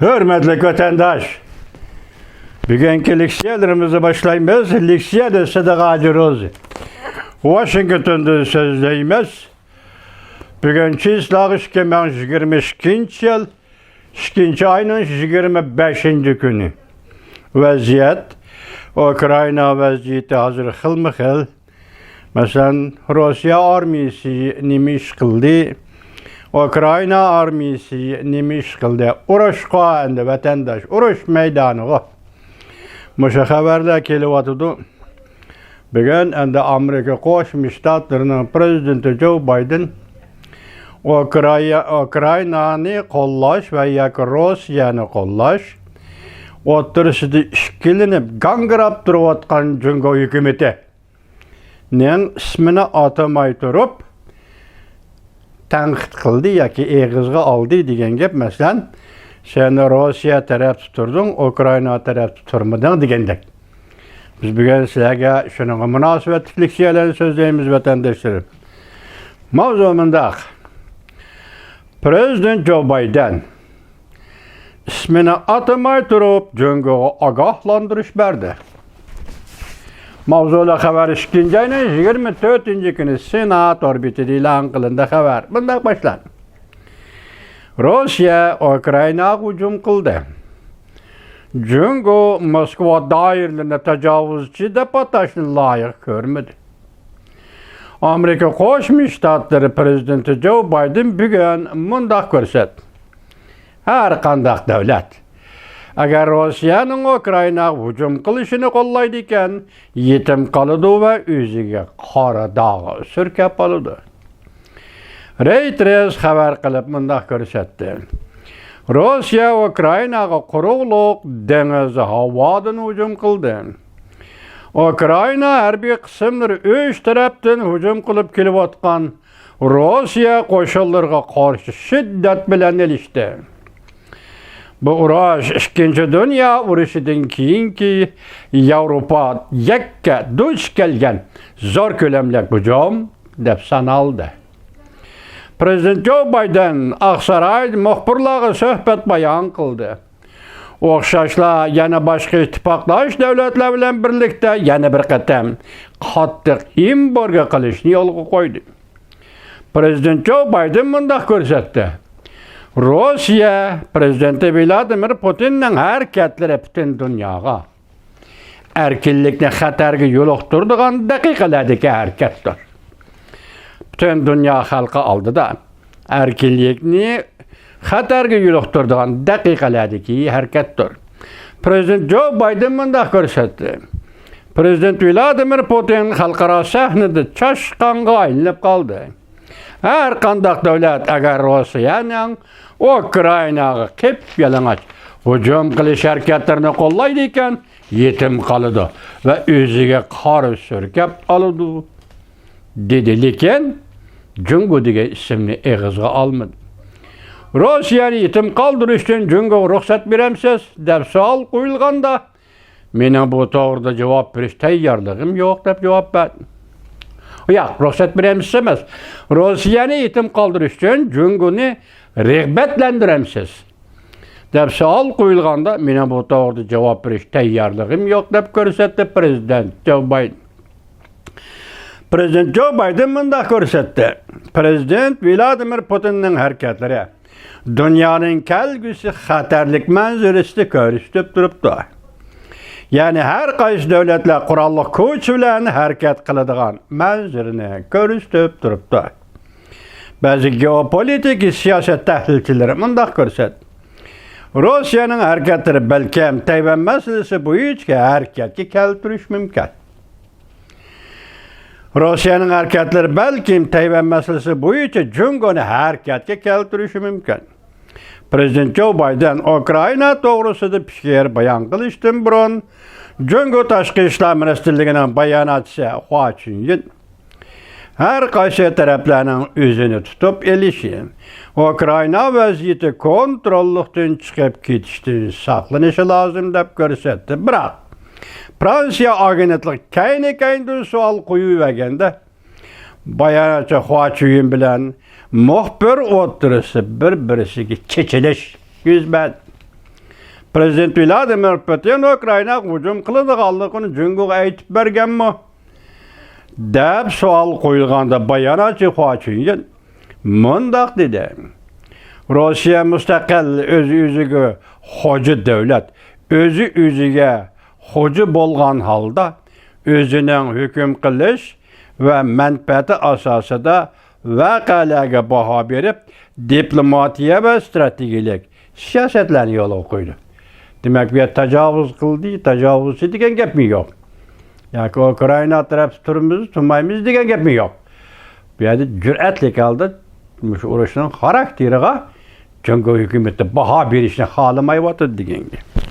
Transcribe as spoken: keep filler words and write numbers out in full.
ھۆرمەتلىك ۋەتەنداش، بۈگۈنكى لېكسىيەلىرىمىزنى باشلايمىز. لېكسىيەدە سىدىق ھاجى روزى، ۋاشىنگتوندىن سۆزلەيمىز. بۈگۈن چىسلاغ ئىككى مىڭ يىگىرمە ئىككىنچى يىل، ئىككىنچى ئاينىڭ يىگىرمە بەشىنچى كۈنى. ۋەزىيەت، ئۇكرائىنا ۋەزىيىتى ھازىر خىلمۇ خىل. مەسىلەن، روسىيە ئارمىيىسى نېمە ئىش قىلدى؟ ئۇكرائىنا ئارمىيىسى نېمە ئىش قىلدى؟ ئۇرۇشقا ئەمدى ۋەتەنداش، ئۇرۇش مەيدانىغا. مۇشۇ خەۋەرلەر كېلىۋاتىدۇ. بۈگۈن ئەمدى ئامېرىكا قوشما شتاتلىرىنىڭ پرېزىدېنتى جو بايدېن ئۇكراي-، ئۇكرائىنانى قوللاش ۋە ياكى روسىيەنى قوللاش ئوتتۇرىسىدا ئىككىلىنىپ گاڭگىراپ تۇرۇۋاتقان جۇڭگو ھۆكۈمىتى نىڭ ئىسمىنى ئاتىماي تۇرۇپ تەنقىد قىلدى ياكى ئېغىزغا ئالدى دېگەن گەپ. مەسىلەن، سەن روسىيە تەرەپتە تۇردۇڭ، ئۇكرائىنا تەرەپتە تۇرمىدىڭ دېگەندەك. بىز بۈگۈن سىلەرگە شۇنىڭغا مۇناسىۋەتلىك لېكسىيەلەرنى سۆزلەيمىز، ۋەتەنداشلىرىم. ماۋزۇ مۇنداق. پرېزىدېنت جو بايدېن ئىسمىنى ئاتىماي تۇرۇپ، جۇڭگوغا ئاگاھلاندۇرۇش بەردى. ماۋزۇلۇق خەۋەر ئىككىنچى ئاينىڭ يىگىرمە تۆتىنچى كۈنى سېنا تور بېتىدە ئېلان قىلىندى. خەۋەر مۇنداق باشلاندى. روسىيە ئۇكرائىناغا ھۇجۇم قىلدى. جۇڭگو موسكۋا دائىرىلىرىنى تاجاۋۇزچى دەپ ئاتاشنى لايىق كۆرمىدى. ئامېرىكا قوشما شتاتلىرى پرېزىدېنتى جو بايدېن بۈگۈن مۇنداق كۆرسەتتى. ھەر قانداق دۆلەت، ئەگەر روسىيەنىڭ ئۇكرائىناغا ھۇجۇم قىلىشىنى قوللايدىكەن، يېتىم قالىدۇ ۋە ئۆزىگە قارا داغ سۈركەپ ئالىدۇ. رېيتېرز خەۋەر قىلىپ مۇنداق كۆرسەتتى. روسىيە ئۇكرائىناغا قۇرۇقلۇق، دېڭىز، ھاۋادىن ھۇجۇم قىلدى. ئۇكرائىنا ھەربىي قىسىملىرى ئۈچ تەرەپتىن ھۇجۇم قىلىپ كېلىۋاتقان روسىيە قوشۇنلىرىغا قارشى شىددەت بىلەن ئېلىشتى. بۇ ئۇرۇش ئىككىنچى دۇنيا ئۇرۇشىدىن كېيىنكى ياۋروپا يەككە دۇچ كەلگەن زور كۆلەملىك ھۇجۇم دەپ سانالدى. پرېزىدېنت جو بايدېن ئاقسارايدا مۇخبىرلارغا سۆھبەت بايان قىلدى. ئوخشاشلا يەنە باشقا ئىتتىپاقداش دۆلەتلەر بىلەن بىرلىكتە يەنە بىر قېتىم قاتتىق ئېمبارگو قىلىشنى يولغا قويدى. پرېزىدېنت جو بايدېن مۇنداق كۆرسەتتى. روسىيە پرېزىدېنتى ۋلادىمىر پۇتىننىڭ ھەرىكەتلىرى پۈتۈن دۇنياغا ئەركىنلىكنى خەتەرگە يولۇقتۇرىدىغان دەقىقىلەردىكى ھەرىكەتتۇر. پۈتۈن دۇنيا خەلقى ئالدىدا ئەركىنلىكنى خەتەرگە يولۇقتۇرىدىغان دەقىقىلەردىكى ھەرىكەتتۇر. پرېزىدېنت جو بايدېن مۇنداق كۆرسەتتى. پرېزىدېنت ۋلادىمىر پۇتىن خەلقئارا سەھنىدە چاشقانغا ئايلىنىپ قالدى. ھەر قانداق دۆلەت، ئەگەر روسىيەنىڭ ئۇكرائىناغا قىپيالىڭاچ ھۇجۇم قىلىش ھەرىكەتلىرىنى قوللايدىكەن، يېتىم قالىدۇ ۋە ئۆزىگە قارا سۈركەپ ئالىدۇ، دېدى. لېكىن جۇڭگو دېگەن ئىسىمنى ئېغىزغا ئالمىدى. روسىيەنى يېتىم قالدۇرۇش ئۈچۈن جۇڭگوغا رۇخسەت بېرەمسىز؟ دەپ سوئال قويۇلغاندا، مېنىڭ بۇ توغرىدا جاۋاب بېرىش تەييارلىقىم يوق، دەپ جاۋاب بەردى. ياق، رۇخسەت بېرەمسىز ئەمەس، روسىيەنى يېتىم قالدۇرۇش ئۈچۈن جۇڭگونى رىغبەتلەندۈرەمسىز؟ دەپ سوئال قويۇلغاندا، مېنىڭ بۇ توغرىدا جاۋاب بېرىش تەييارلىقىم يوق، دەپ كۆرسەتتى پرېزىدېنت جو بايدېن. پرېزىدېنت جو بايدېن مۇنداق كۆرسەتتى. پرېزىدېنت ۋلادىمىر پۇتىننىڭ ھەرىكەتلىرى دۇنيانىڭ كەلگۈسى خەتەرلىك مەنزىرىسىنى كۆرسىتىپ تۇرۇپتۇ. يەنى ھەر قايسى دۆلەتلەر قوراللىق كۈچ بىلەن ھەرىكەت قىلىدىغان مەنزىرىنى كۆرسىتىپ تۇرۇپتۇ. بەزى گېئوپولىتىكا سىياسەت تەھلىلچىلىرى مۇنداق كۆرسەتتى. روسىيەنىڭ ھەرىكەتلىرى بەلكىم تەيۋەن مەسىلىسى بويىچە ھەرىكەتكە كەلتۈرۈشى مۇمكىن. روسىيەنىڭ ھەرىكەتلىرى بەلكىم تەيۋەن مەسىلىسى بويىچە جۇڭگونى ھەرىكەتكە كەلتۈرۈشى مۇمكىن. پرېزىدېنت جو بايدېن ئۇكرائىنا توغرىسىدا پىكىر بايان قىلىشتىن بۇرۇن، جۇڭگو تاشقى ئىشلار مىنىستىرلىكىنىڭ باياناتچىسى خۇا چۈنيىن ھەر قايسى تەرەپلەرنىڭ ئۆزىنى تۇتۇپ ئېلىشى، ئۇكرائىنا ۋەزىيىتى كونتروللۇقتىن چىقىپ كېتىشتىن ساقلىنىشى لازىم، دەپ كۆرسەتتى. بىراق، فرانسىيە ئاگېنتلىقى كەينى-كەينىدىن سوئال قويۇۋەرگەندە، باياناتچى خۇا چۈيۈن بىلەن مۇخبىر ئوتتۇرىسىدا بىر-بىرسىگە چېچىلىش يۈز بەردى. پرېزىدېنت ۋلادىمىر پۇتىن ئۇكرائىناغا ھۇجۇم قىلىدىغانلىقىنى جۇڭگوغا ئېيتىپ بەرگەنمۇ؟ دەپ سوئال قويۇلغاندا باياناتچى خۇا چۈنيىن مۇنداق دېدى: روسىيە مۇستەقىل، ئۆزى ئۆزىگە خوجا دۆلەت، ئۆزى ئۆزىگە خوجا بولغان ھالدا ئۆزىنىڭ ھۆكۈم قىلىش ۋە مەنپەئەتى ئاساسىدا ۋەقەلەرگە باھا بېرىپ، دىپلوماتىيە ۋە ئىستراتېگىيەلىك سىياسەتلەرنى يولغا قويىدۇ. دېمەك، بۇ يەردە تاجاۋۇز قىلدى، تاجاۋۇزچى دېگەن گەپمۇ يوق. ياكى ئۇكرائىنا تەرەپتە تۇرىمىز، تۇرمايمىز دېگەن گەپمۇ يوق. بۇ يەردە جۈرئەتلىك ھالدا مۇشۇ ئۇرۇشنىڭ خاراكتېرىغا جۇڭگو ھۆكۈمىتى باھا بېرىشنى خالىمايۋاتىدۇ دېگەن گەپ.